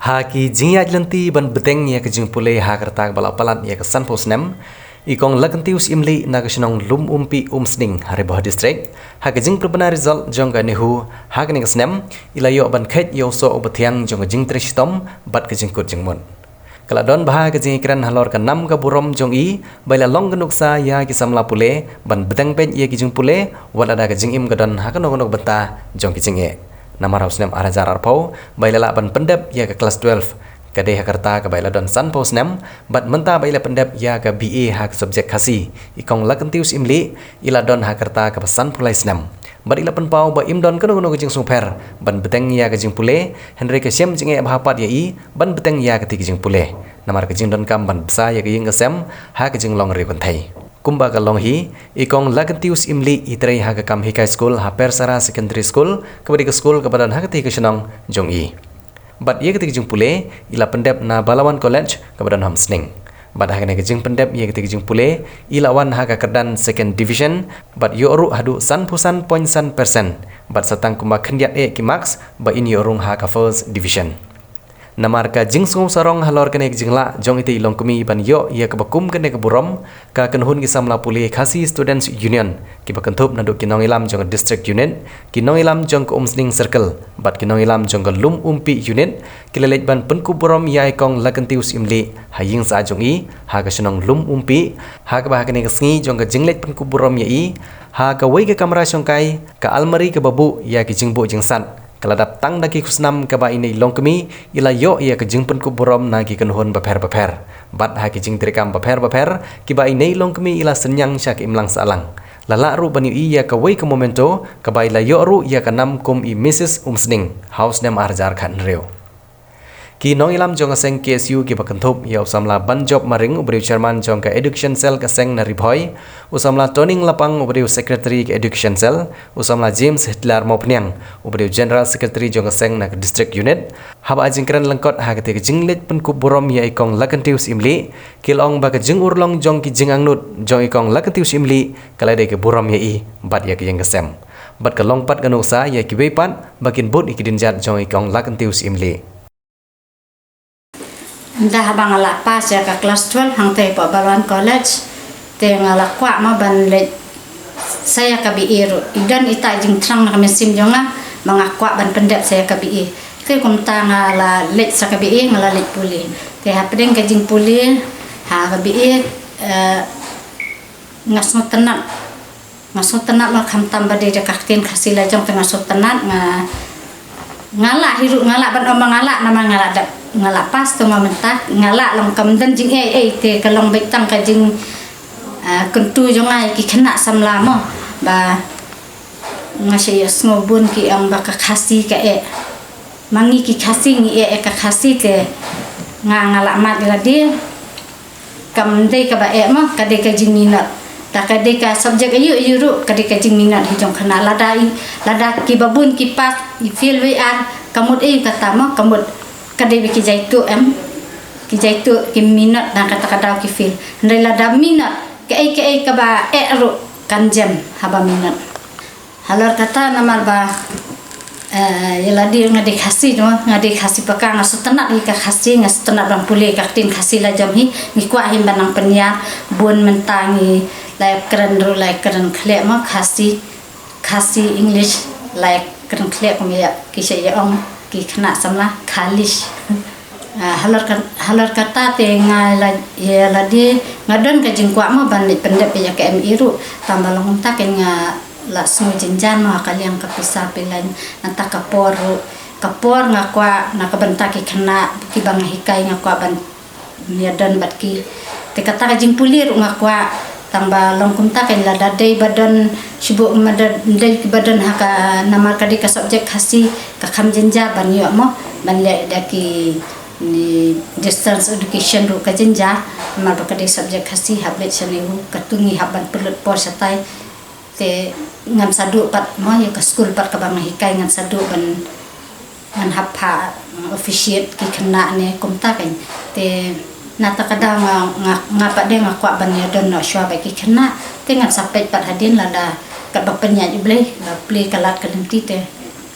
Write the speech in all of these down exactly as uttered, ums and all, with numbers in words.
Ha ki jingïaid lynti ban bteng ïa ka jingpule ha ka rta kaba la palat ïa ka sanphew snem, i Kong Lakyntius Imli na ka shnong Lum Umpi Umsning ha Ri Bhoi District, ha ka jingpynbna result jong ka NEHU ha kane ka snem, i la ïoh ban kheit ïa u soh uba thiang jong ka jingtrei shitom bad ka jingkut jingmut. Ka la don bha ka jingkren halor ka nam ka burom jong i, ba i la long ka nuksa ïa ki samla pule ban bteng peit ïa ki jingpule, wat lada ka jingim ka don ha kano kano ka bynta jong ki jingeh. Namar ha u snem ar hajar arphew, ba i la lah ban pyndep ïa ka klas twelve, ka dei ha ka rta kaba i la don sanphew snem, bad mynta ba i la pyndep ïa ka B A ha ka subject Khasi, i Kong Lakyntius Imli i la don ha ka rta kaba sanphew lai snem. Bad i la pynpaw ba im don kano kano ka jingsngewpher ban bteng ïa ka jingpule, hynrei ka shem jingeh bha pat ïa i ban bteng ïa kata ka jingpule, namar ka jingdonkam ban bsa ïa ka ïing ka sem ha ka jinglong riewkynthei. Kumba ka long hi, i Kong Lakyntius Imli i trei ha ka kam hikai skul ha Persara Secondary School, kaba dei ka skul kaba don ha kata ka shnong jong i. Bad ïa kata ka jingpule, i la pyndep na Balawan College kaba don ha Umsning. Bad ha kane ka jingpyndep ïa kata ka jingpule, i la wan ha ka kyrdan second division, bad ïoh ruh haduh sanphew san point san percent, bad sa tang kumba khyndiat eh ki marks ba in ïoh rung ha ka first division. Namar ka jingsngew sarong halor kane ka jinglah jong ita i longkmie ban ïoh ïa kaba kum kane ka burom, ka kynhun ki samla pule Khasi Students Union, kiba kynthup naduh ki nongïalam jong ka District Unit, ki nongïalam jong ka Umsning Circle bad ki nongïalam jong ka Lum Umpi Unit, ki la leit ban pynkup burom ïa i Kong Lakyntius Imli ha ïing sah jong i ha ka shnong Lum Umpi, ha kaba ha kane ka sngi jong ka jingleit pynkup burom ïa i, ha kawei ka kamra shongkai, ka almari kaba buh ïa ki jingbuh jingsat, ka la dap tang da ki khusnam kaba ine i longkmie i la ïoh ïa ka jingpynkup burom na ki kynhun bapher bapher bad ha ki jingtreikam bapher bapher kiba ine i longkmie i la synñiang sha ka imlang sahlang. La lah ruh ban ïohi ïa kawei ka memento kaba i la ïoh ruh ïa ka nam kum i Missus Umsning ha u snem ar hajar khathynriew. Ki nongïalam jong ka seng K S U kiba kynthup ïa u samla Banjop Maring uba dei u chairman jong ka Education Cell ka seng na Ri Bhoi, u samla Toning Lapang uba dei u secretary ka Education Cell, u samla James Hitler Mawphniang uba dei u general secretary jong ka seng na ka District Unit, haba ai jingkren lyngkot ha kata ka jingleit pynkup burom ïa i Kong Lakyntius Imli, ki la ong ba ka jingurlong jong ki jingangnud jong i Kong Lakyntius Imli ka la dei ka burom ïa i bad ïa ka ïing ka sem. Bad ka long pat ka nuksa ïa kiwei pat ba kin bud ïa ki dienjat jong i Kong Lakyntius Imli. Nda haba nga la pass ïa ka klas twelve hangtei ha Balawan College, te nga la kwah mo ban leit sa ïa ka B A ruh. I don ita i jingthrang na ka mynsiem jong nga ba nga kwah ban pyndep sa ïa ka B A. Te kumta nga la leit sa ka B A, nga la leit pule. Te hapdeng ka jingpule ha ka B A, eh, nga sngewtynnat. Nga sngewtynnat mo, khamtam ba dei da ka ktien Khasi la jong te nga sngewtynnat. Nga, nga lah hi ruh, nga lah ban ong ba nga lah, namar nga lah dep, nga lah pass, te mo mynta nga lah long, kam don jingeh ei ei, te ka long beit tang ka jing, ah, kyntu jong nga ïa ki khynnah samla mo, ba nga shu ïohsngew bun ki ong ba ka Khasi ka eh. Ma ngi ki Khasi ngi eh ïa ka Khasi, te nga, nga lah mad ïa lade. Kam dei kaba eh mo, ka dei ka jingminot. Da ka dei ka subject aïu aïu ruh, ka dei ka jingminot hi jong khynnah. Lada i, lada kiba bun ki pass, i fail wei ar, ka mut aïu kata mo, ka mut ka dei ba ki jaituh em. Ki jaituh, ki minot, da kata ka daw ki fail. Hynrei lada minot, kaei kaei kaba eh ruh kan jem haba minot. Halor kata namar ba, eh, ïa lade nga dei Khasi, no, nga dei Khasi paka, nga sngewtynnat ïa ka Khasi, nga sngewtynnat ban pule ïa ka ktien Khasi la jong hi. Ngi kwah hi ban nang pynïar, bun mynta ngi la ïa kren ruh, la ïa kren khleh mo, Khasi, Khasi English, la ïa kren khleh, kum ïa ki sha ïa ong ki khynnah samla, Khalish. Ah, halor ka, halor kata te nga la, ïa lade nga don ka jingkwah mo ban leit pyndep ïa ka M A ruh, tang ba long kumta kein nga la sngew jynjar mo ha ka liang ka pisa, phi leh, nangta ka por ruh, ka por nga kwah na ka bynta ki khynnah kiba nga hikai, nga kwah ban ïadon bad ki. Te kata ka jingpule ruh nga kwah, tang ba long kumta kein lada dei ba don, shu buh ma da dei ba don ha ka, namar ka dei ka subject Khasi, ka kham jynjar ban ïoh mo, ban leh da ki ni distance education ruh ka jynjar, namar ba ka dei subject Khasi, hap leit shane u, katu ngi hap ban pynlut por shatai. Te ngan sa duh pat mo ïa ka skul pat kaba nga hikai, ngan sa duh ban, ngan hap ha officiate ki khynnah ne kumta kein. Te nata ka daw nga, nga, nga pat de nga kwah ban ïadon noh shuwa bad ki khynnah. Te ngan sa peit pat hadien lada katba pynïaid U Blei, ba plie ka lad ka lynti te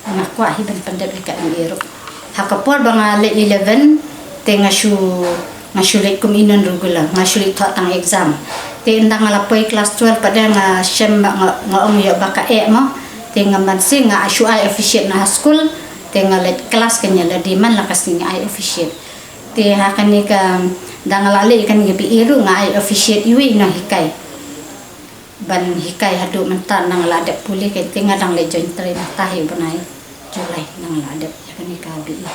nga kwah hi ban pyndep ïa ka M A ruh. Ha ka por ba nga leh eleven, te nga shu, nga shu leit kum i non regular, nga shu leit thoh tang exam. Te ynda nga la poi klas twelve pat de nga shem ba nga, nga ong ïoh ba ka eh mo. Te nga banse nga shu ai officiate na ha skul. Te nga leit klas kane la dei man la ka sngi nga ai officiate. Te ha kane ka, da nga la leh kane ka B A ruh nga ai officiate iwei i nonghikai. Ban hikai haduh mynta, nga la dep pule, kane te nga dang leh join train mynta hi u bnai July nga la dep ïa kane ka B A.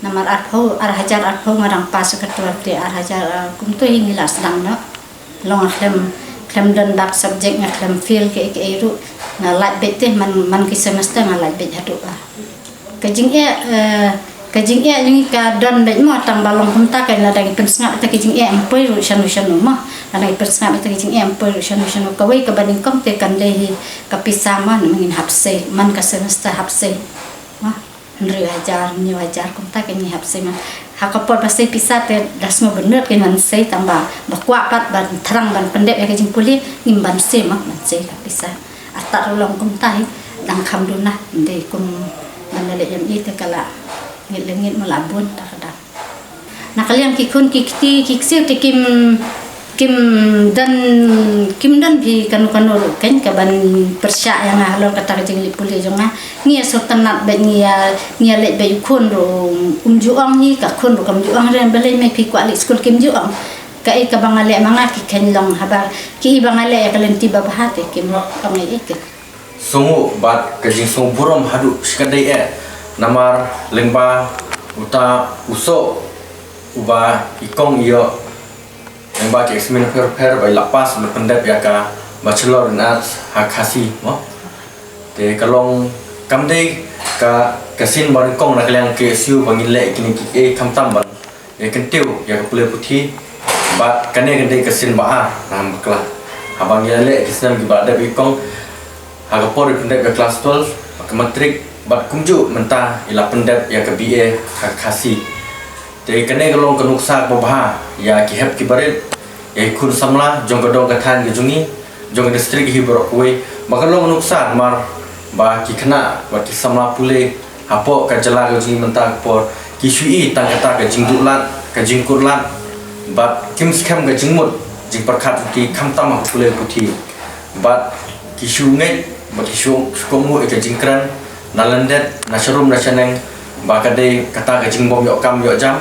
Namar arphew, ar hajar arphew nga dang pass ka twelve, te ar hajar, ah, kumto hi ngi la sdang noh. Long nga khlem, khlem don bak subject, nga khlem fail kaei kaei ruh. Nga lait beit te man, man ki semester nga lait beit haduh, ah. Ka jingeh, eh, ka jingeh jong ngi ka don beit mo, tang ba long kumta, ka lada ngi pynsngap ïa ka jingeh em poi ruh shano shano mo. Lada ngi pynsngap ïa ka jingeh em poi ruh shano shano. Kawei kaba nyngkong te kan dei hi ka pisa mo, namar ngin hap sei, man ka semester hap sei mo. Hynriew hajar, hynñiew hajar kumta ka ngi hap sei mo. Ha ka por ba sei pisa te da sngewbha bynriew ka ngan sei, tang ba, ba kwah pat ban thrang ban pyndep ïa ka jingpule, ngim ban sei mo, ban sei ka pisa. Artat ruh long kumta hi, dang kham duna, ym dei kum ban da leh M A te ka la ngit lengit mo, la bun ta ka dang. Na ka liang ki khun ki kti ki ksiew te kim, kim don, kim don phi kano kano ruh kein ka ban pyrshah ïa nga halor kata ka jingleh pule jong nga. Ngi ïa sngewtynnat beit, ngi ïa, ngi ïa leit beit, u khun ruh um ju ong hi, ka khun ruh kam ju ong, hynrei balei me phi kwah leit skul, kim ju ong. Kaei kaba nga leh ma nga ki kheiñ long, haba ki i ba nga leh ïa ka lynti babha te kim ong ei ei te. Sngew bad ka jingsngewburom haduh shikatdei eh, namar lyngba uta u soh uba i kong i ïoh, lyngba ki exam pher pher ba i la pass, ba pyndep ïa ka Bachelor in Arts ha Khasi mo. Te ka long kam dei ka, ka sien ba nyngkong na ka liang K S U ba ngin leh kine kiei, khamtam ban ïa kyntiew ïa ka pule puthi. Bad kane ka dei ka sien ba ar na ka bakla, haba ngi la leh ki snem kiba la dep, i kong ha ka por i pyndep ïa ka klas twelve, ka matric, bad kumjuh mynta i la pyndep ïa ka B A ha Khasi. Te kane ka long ka nuksa kaba bha ïa ki hep ki barit, ïa ki khun samla jong ka dong ka thaiñ ka jong ngi, jong ka district hi baroh kawei. Ba ka long ka nuksa namar ba ki khynnah bad ki samla pule hapoh ka jylla ka jong ngi mynta ka por ki shu i tang kata ka jingduh lad, ka jingkut lad, bad kim skhem ka jingmut jingpyrkhat jong ki khamtam ha ka pule puthi. Bad ki shu ngeit, bad ki shu, shu kohnguh ïa ka jingkren na lyndet, na sharum na shaneng, ba ka dei kata ka jingbym ïoh kam ïoh jam,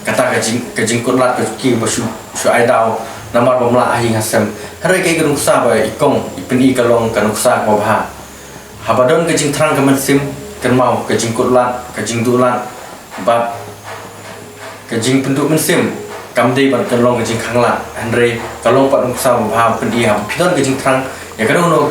kata ka jing, ka jingkut lad ka jong ki ba shu, shu ai daw namar bym lah ha ïing ha sem. Hynrei kaei ka nuksa ba i kong i pyni ka long ka nuksa kaba bha. Haba don ka jingthrang ka mynsiem, kynmaw ka jingkut lad, ka jingduh lad, bad ka jingpynduh mynsiem kam dei ban ka long ka jingkhanglad, hynrei ka long pat ka nuksa ba bha ban pyni. Haba phi don ka jingthrang ïa kano kano,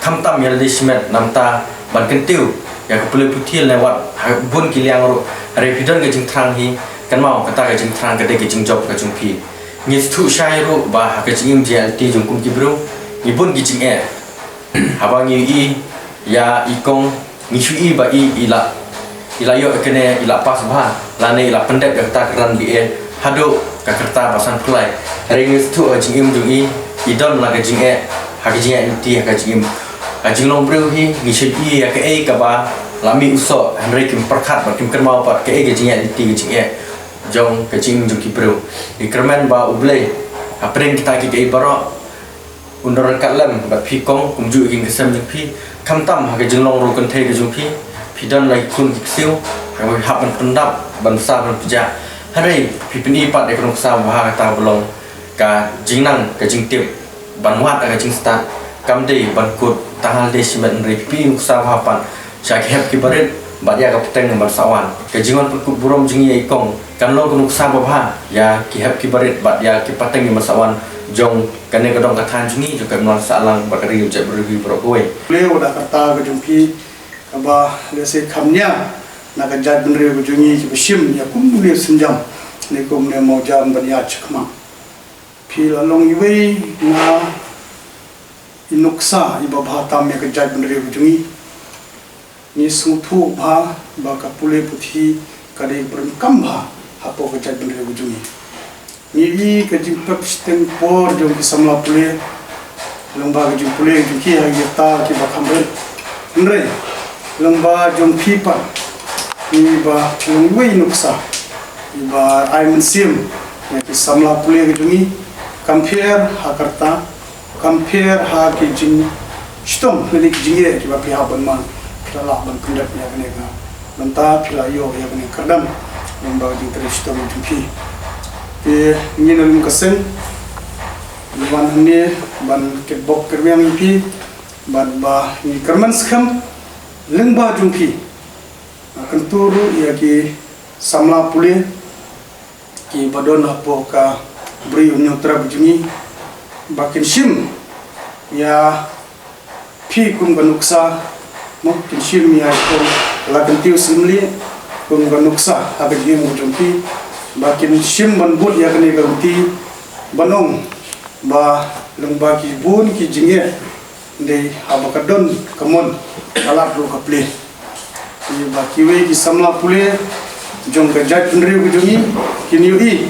khamtam ïa lade shimet, namar ban kyntiew ïa ka pule puthi lane wat ha bun ki liang ruh, hynrei phi don ka jingthrang hi, kynmaw kata ka jingthrang ka dei ka jingjop ka jong phi. Ngi sngewthuh shai ruh ba ha ka jingim jingeh lynti jong kum ki briew ngi bun ki jingeh. Haba ngi i ïa i kong, ngi shu i ba i, i la, i la ïoh ïa kane, i la pass bha, lane i la pyndep ïa kata ka kyrdan B A haduh ka kyrta ba sanphew lai. Hynrei ngi sngewthuh ha jingim jong i, i don la ka jingeh ha ka jingeh lynti, ha ka jingim, ha jinglong briew hi. Ngi shu i ïa kaei kaba la mih u soh, hynrei kim pyrkhat bad kim kynmaw pat kaei ka jingeh lynti, ka jingeh jong, ka jingim jong ki briew. Ngi kyrmen ba U Blei hapdeng kita kiei kiei baroh un don ryngkat lem bad phi kong, kumjuh ïa ki ksem jong phi, khamtam ha ka jinglong ruh kynthei ka jong phi. Phi don la ki khun ki ksiew, haba phi hap ban pyndap, ban bsa, ban pynjah, hynrei phi pyni pat ïa ka nuksa ba bha kata ba long ka jingnang, ka jingtip, ban wad ha ka jingstad, kam dei ban kut tang ha lade shimet, hynrei phi pyni nuksa ba bha pat sha ki hep ki barit bad ïa ka pateng ban sa wan. Ka jingwan pynkut burom jong ngi ïa i kong kan long ka nuksa ba bha ïa ki hep ki barit bad ïa ki pateng ban sa wan jong kane ka dong ka thaiñ jong ngi, jong ka imlang sahlang bad ka ri ka jaitbynriew hi baroh kawei. Pule wat da kata ka jong phi kaba lehse kham nia na ka jaitbynriew ka jong ngi kiba shim ïa kumne synjam ne kumne mawjam ban ïa chakma. Phi la long iwei na i nuksa iba bha tam ïa ka jaitbynriew ka jong ngi. Ngi sngewthuh bha ba ka pule puthi ka dei ka pyrkhat kam bha hapoh ka jaitbynriew ka jong ngi. Ngi i ka jingpep shiteng por jong ki samla pule, lyngba ka jingpule jong ki ha ki rta kiba kham rit. Hynrei lyngba jong phi pat, Iba phi long iwei i nuksa iba ai mynsiem ïa ki samla pule ki jong ngi, kam pher ha ka rta, kam pher ha ki jingshitom lane ki jingeh kiba phi hap ban man. Phi la lah ban pyndep ïa kane ka bynta, phi la ïoh ïa kane ka kyrdan lyngba ka jingtrei shitom jong phi. Te ngi na lum ka seng ngi wan hangne ban kitbok kyrwiang ïa phi bad ba ngi kyrmen skhem lyngba jong phi. Nga kyntu ruh ïa ki samla pule kiba don hapoh ka Bri u Hynñiewtrep jong ngi ba kin shim ïa phi kum ka nuksa, mo, kin shim ïa ka La Kyntiew Syiemlieh kum ka nuksa ha ka jingim ka jong phi, ba kin shim ban bud ïa kane ka lynti ban ong ba lyngba ki bun ki jingeh, dei haba ka don ka mon ka lad ruh ka plie. Ïa ba kiwei ki samla pule jong ka jaitbynriew ka jong ngi kin ïohi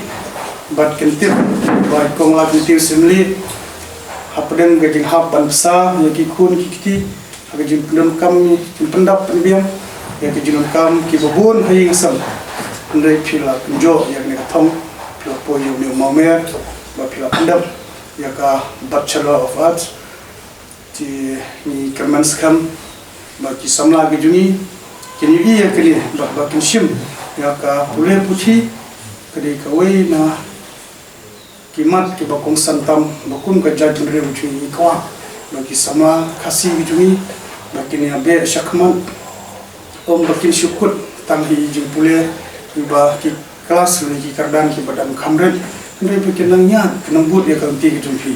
bad kin tip ba i Kong La Kyntiew Syiemlieh hapdeng ka jinghap ban bsa ïa ki khun ki kti ha ka jingpyndonkam, jingpyndap pynbiang ïa ka jingdonkam kiba bun ha ïing ha sem. Hynrei phi la pynjot ïa kane ka thong, phi la poi ïa une u mawmer, ba phi la pyndep ïa ka Bachelor of Arts. Te ngi kyrmen skhem ba ki samla ki jong ngi kin ïohi ïa kane bad ba kin shim ïa ka pule puthi. Ka dei kawei na ki mat kiba kongsan tam ba kum ka jaitbynriew jong ngi ngi kwah ba ki samla Khasi ki jong ngi ba kin ïa beh shakhmat, ym ba kin shu kut tang ha ki jingpule ba ki klas lane ki kyrdan kiba dang kham rit, hynrei ba kin nang ïaid, kin nang bud ïa ka lynti ka jong phi.